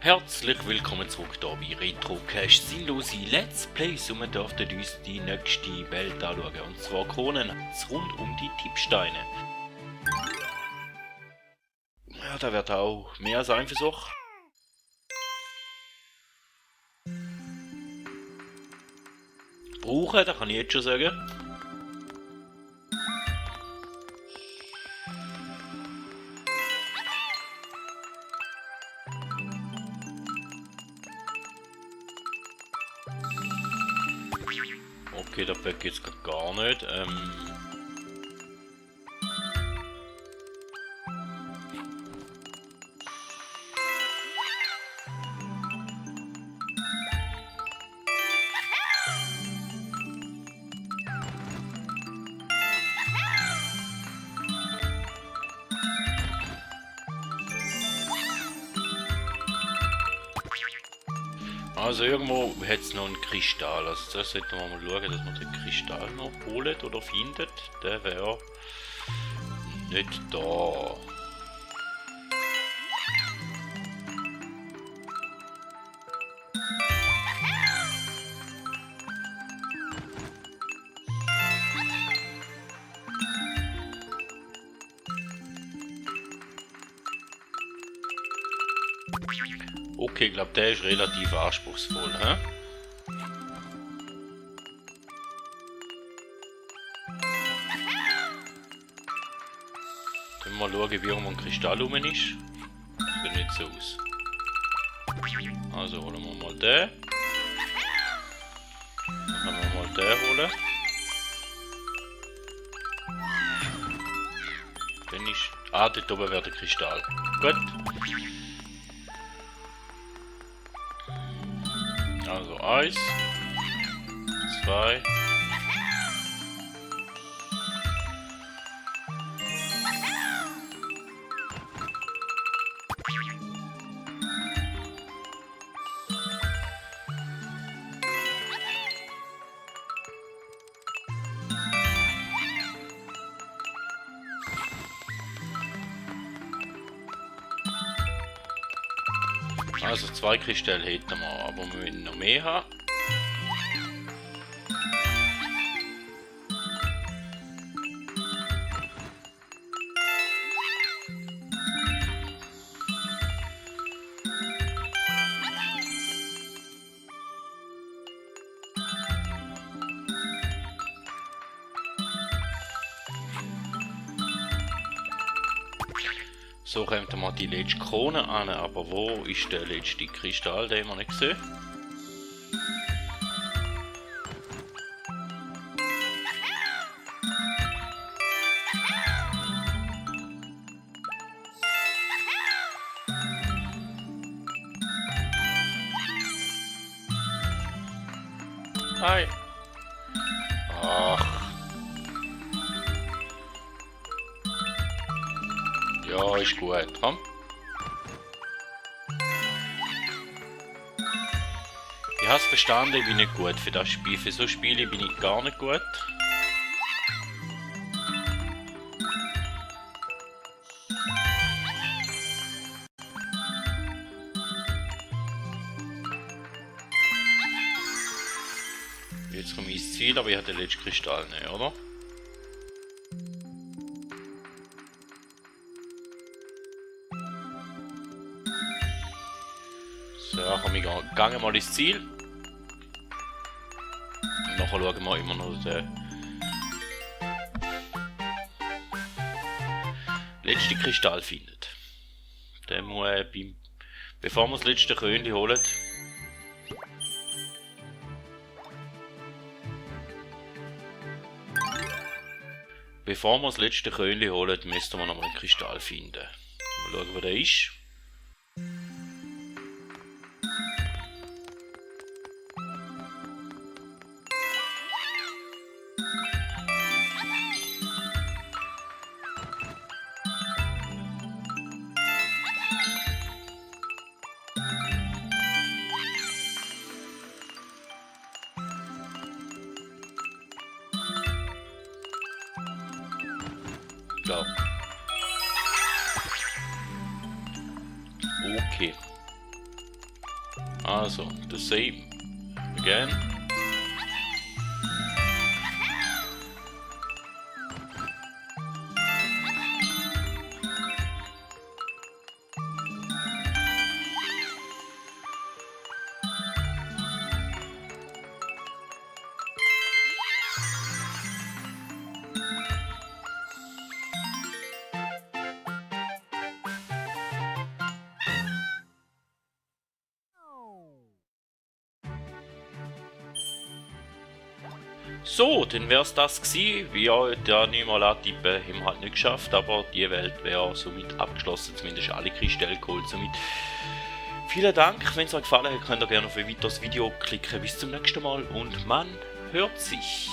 Herzlich willkommen zurück hier bei Retrocast Sinnlose Let's Plays und wir dürften uns die nächste Welt anschauen, und zwar Kronenherz rund um die Tippsteine. Ja, da wird auch mehr als ein Versuch. Brauchen, das kann ich jetzt schon sagen. Okay, der Böck jetzt gar nicht. Also irgendwo hat es noch einen Kristall, also das sollten wir mal schauen, dass man den Kristall noch holt oder findet. Der wäre nicht da. Okay, ich glaube, der ist relativ anspruchsvoll, hä? Können wir mal schauen, wie irgendwo ein Kristall rum ist. Sieht nicht so aus. Also holen wir mal den. Dann können wir mal den holen. Dann ist... Ah, dort oben wäre der Kristall. Gut. Also 1, 2. Also 2 Kristalle hätten wir, aber wir müssen noch mehr haben. So kommt mal die letzte Krone an, aber wo ist der letzte Kristall, den wir nicht sehen? Hi! Ach. Ja, ist gut, komm. Ich habe es verstanden, ich bin nicht gut für das Spiel. Für so Spiele bin ich gar nicht gut. Jetzt komme ich ins Ziel, aber ich habe den letzten Kristall nicht, oder? So, komm, ich gehe mal ins Ziel. Und nachher schauen wir immer noch den letzten Kristall findet. Den muss bevor wir das letzte Krönchen holen. Bevor wir das letzte Krönchen holen, müssten wir noch mal einen Kristall finden. Mal schauen, wo der ist. Da. Okay. Also, the same. Again. So, dann wär's das gewesen. Ja, der nicht mal antippen, haben wir halt nicht geschafft, aber die Welt wäre somit abgeschlossen, zumindest alle Kristalle geholt. Somit vielen Dank, wenn es euch gefallen hat, könnt ihr gerne auf ein weiteres Video klicken. Bis zum nächsten Mal und man hört sich.